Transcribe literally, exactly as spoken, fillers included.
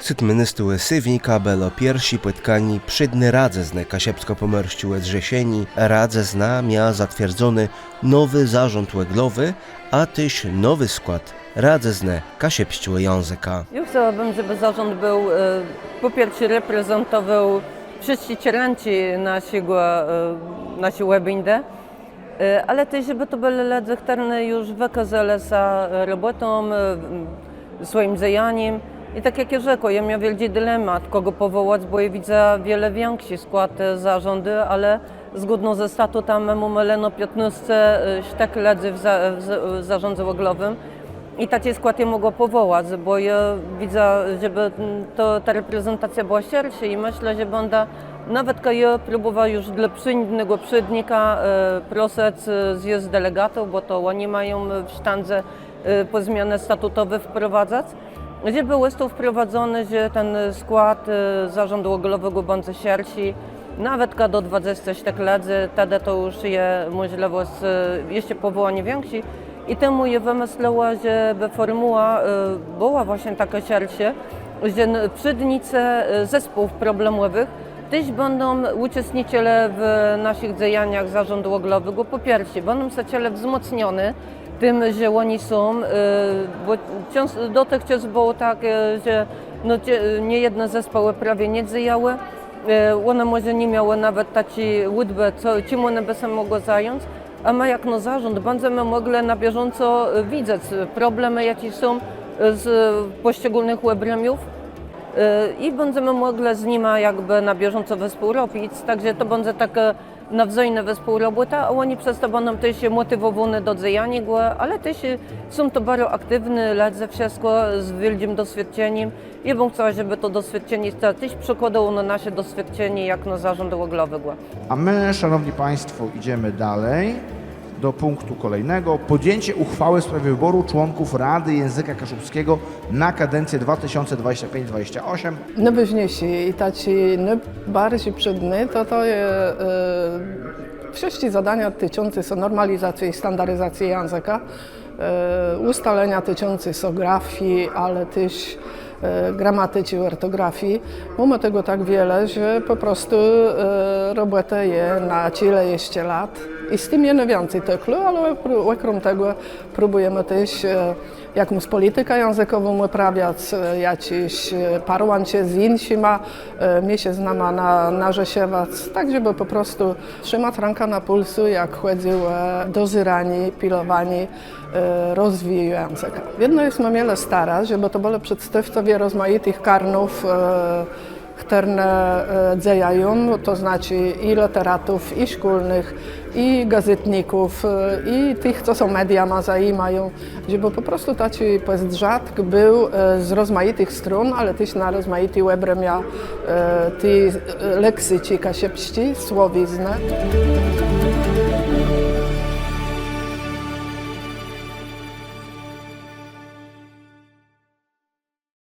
Sétmënôstégò séwnika bëło pierszé pòtkanié Przédny Radzëznë Kaszëbskò-Pòmòrsczégò Zrzeszeniô. Radzëzna mia zatwierdzony nowi zarząd òglowi, a téż nowi skłôd Radzëznë Kaszëbsczégò Jãzëka. Jô chcałabëm, żebë zarząd béł, e, pò pierszé reprezentowôł wszëtczé czerënczi naszégò, e, naszi òbéńdë. E, ale téż, żebë to bëlë lëdze, chtërny ju wëkôzelë sã, e, robòtą, e, m, swòjim dzejanim. I tak jak jô rzekła, jô miała wiôldżi dilemat, kògò pòwòłac, bò jô widzã wiele wikszi skłôd, e, zarządu, ale zgódno ze statutã më mómë leno piãtnôsce, e, sztëk lëdzy w za-, w z-, w zarządze òglowim. I taczi skłôd jô mògã pòwòłac, bò jô widzã, żebë, mm, to, ta reprezentacjô bëła szerszô i mëszlã, że bãdã nawetka jô próbòwa ju dlô przińdnégò przédnika, e, prosëc, e, zjôzd delegatów, bò to òni mają w sztãdze, e, pò zmianë statutowé wprowadzac. Żebë òstôł wprowadzony, że ten skłôd, e, zarządu òglowégò bãdze szerszi, nawetka do dwadzesce sztëk lëdzy, tedë to ju je mòżlëwòsc, e, jesz pòwòłaniô wikszi. I temù jô wëmëslëła, żebë fòrmùła, e, bëła własnie takô szerszô, że n-, przédnicë, e, zespółów problemòwëch téż bãdą ùczestniczëlë w naszich dzejaniach zarządu òglowégò. Pò pierszé, bãdą sã czëlë wzmòcniony tim, że òni są, e, bò czãs-, dotychczas bëło tak, e, że, no, cze-, niejedne zespòłë prawie nie dzejałë. E, òne mòże nie miałë nawet taczi ùdbë, co, czim òne bë sã mògłë zając. A më, jakno zarząd, bãdzemë mòglë na bieżąco, e, widzec problemë, jaczé są, e, z pòszczególnëch òbrëmiów, e, i bãdzemë mòglë z nima jakbë na bieżąco wespółrobic. Tak że to bãdze takô nawzôjnô wespółrobòta, a òni przez to bãdą téż mòtiwòwóny do dzejaniô, ale téż, e, są to baro aktiwny lëdze, wszëtkò z wiôldżim doswiôdczenim. Jô bëm chcała, żebë to doswiôdczenié sã téż przekłôdało na nasze doswiôdczenié jakno zarządu òglowégò. A my, szanowni państwo, idziemy dalej do punktu kolejnego. Podjęcie uchwały w sprawie wyboru członków Rady Języka Kaszubskiego na kadencję dwa tysiące dwadzieścia pięć dwadzieścia osiem. Nôwôżniészé i taczé nôbarżi przédné to, to je, e, wszëtczé zadania ticzącé sã normalizacji i standardizacji jãzëka. E, ùstalenia ticzącé sã grafii, ale téż, e, gramaticzi, òrtografii. Mómë tegò tak wiele, że pò prostu, e, robòtë je na czile jesz lat. I z tim je nôwiãcy téż, ale òkróm, òkróm tegò próbùjemë téż, e, jakąs pòlitikã jãzëkòwą ùprawiac, e, jaczés, e, parłãcze z jinszima, e, mniészëznama na-, narzeszëwac, tak żebë pò prostu trzëmac rãkã na pùlsu, jak chòdzy ò dozéranié, pilowanié, e, rozwiju jãzëka. Wiedno jesmë mielë starã, żebë to bëlë przedstôwcowie rozmajitëch karnów, e, chtërne, e, dzejają, to znaczi i lëteratów, i szkólnëch, i gazétników, e, i tëch, co sã mediama zajimają, żebë pò prostu taczi pòzdrzatk béł, e, z rozmajitëch strón, ale téż na rozmajité òbrëmia, e, ti, e, leksiczi kaszëbsczi, słowiznë.